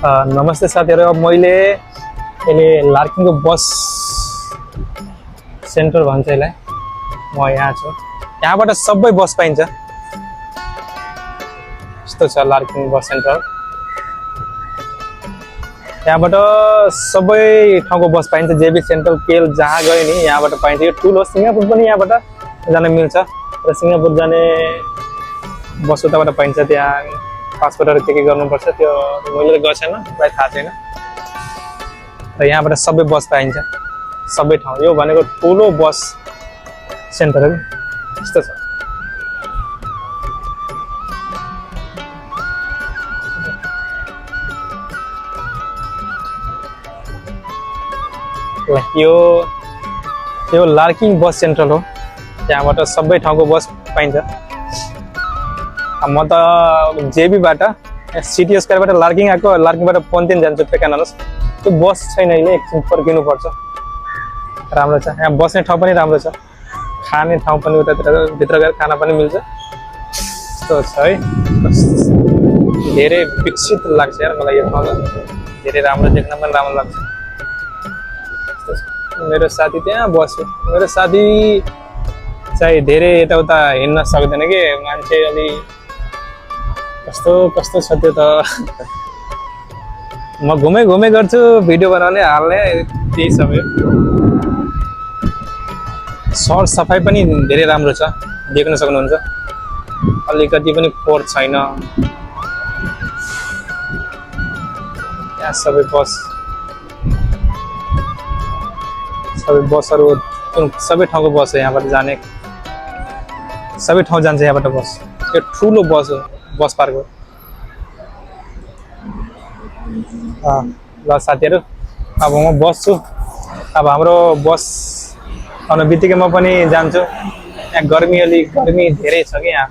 नमस्ते साथीहरु। अब मैले यसले लार्किङको बस सेन्टर भन्छ यसलाई। म यहाँ छु। यहाँबाट सबै बस पाइन्छ। यस्तो छ लार्किङ बस सेन्टर। यहाँबाट सबै ठाउँको बस पाइन्छ। जेबी सेन्ट्रल केल जहाँ गयो नि यहाँबाट पाइन्छ। यो ठुलो सिंगापुर पनि यहाँबाट जान मिल्छ र सिंगापुर जाने बस उताबाट पाइन्छ। त्यहाँ पासपोर्टहरु के गर्नुपर्छ त्यो मैले गएको छैन, मलाई थाहा छैन। र यहाँबाट सबै बस पाइन्छ सबै ठाउँ। यो भनेको ठुलो बस सेन्टर हो। यस्तो छ। यो लार्किङ बस सेन्टर हो। त्यहाँबाट सबै ठाउँको बस पाइन्छ। म त जेबीबाट सिटी स्क्वायरबाट लार्किङ आएको, लार्किङबाट पन्तेन जान्छु पेकानस। त्यो बस छैन अहिले, एकछिन पर्खिनु पर्छ। राम्रो छ यहाँ, बस्ने ठाउँ पनि राम्रो छ, खाने ठाउँ पनि उतातिर भित्र गएर खाना पनि मिल्छ। यस्तो छ है। धेरै विकसित लाग्छ यार मलाई यो ठाउँ। धेरै राम्रो, देख्न पनि राम्रो लाग्छ। मेरो साथी त्यहाँ बस्यो। मेरो साथी चाहिँ धेरै यताउता हिँड्न सक्दैन कि, मान्छे अलि कस्तो छ त्यो त। म घुमे गर्छु, भिडियो बनाउने हाल्ने, त्यही समय। सर सफाइ पनि धेरै राम्रो छ, देख्न सक्नुहुन्छ। अलिकति पनि फोहोर छैन। यहाँ सबै बसहरू सबै ठाउँको बस हो। यहाँबाट जाने सबै ठाउँ जान्छ यहाँबाट बस। यो ठुलो बस हो, बस पार्क हो। ल साथीहरु, अब म बस्छु। अब हाम्रो बस आउने बित्तिकै म पनि जान्छु। यहाँ गर्मी धेरै छ कि यहाँ।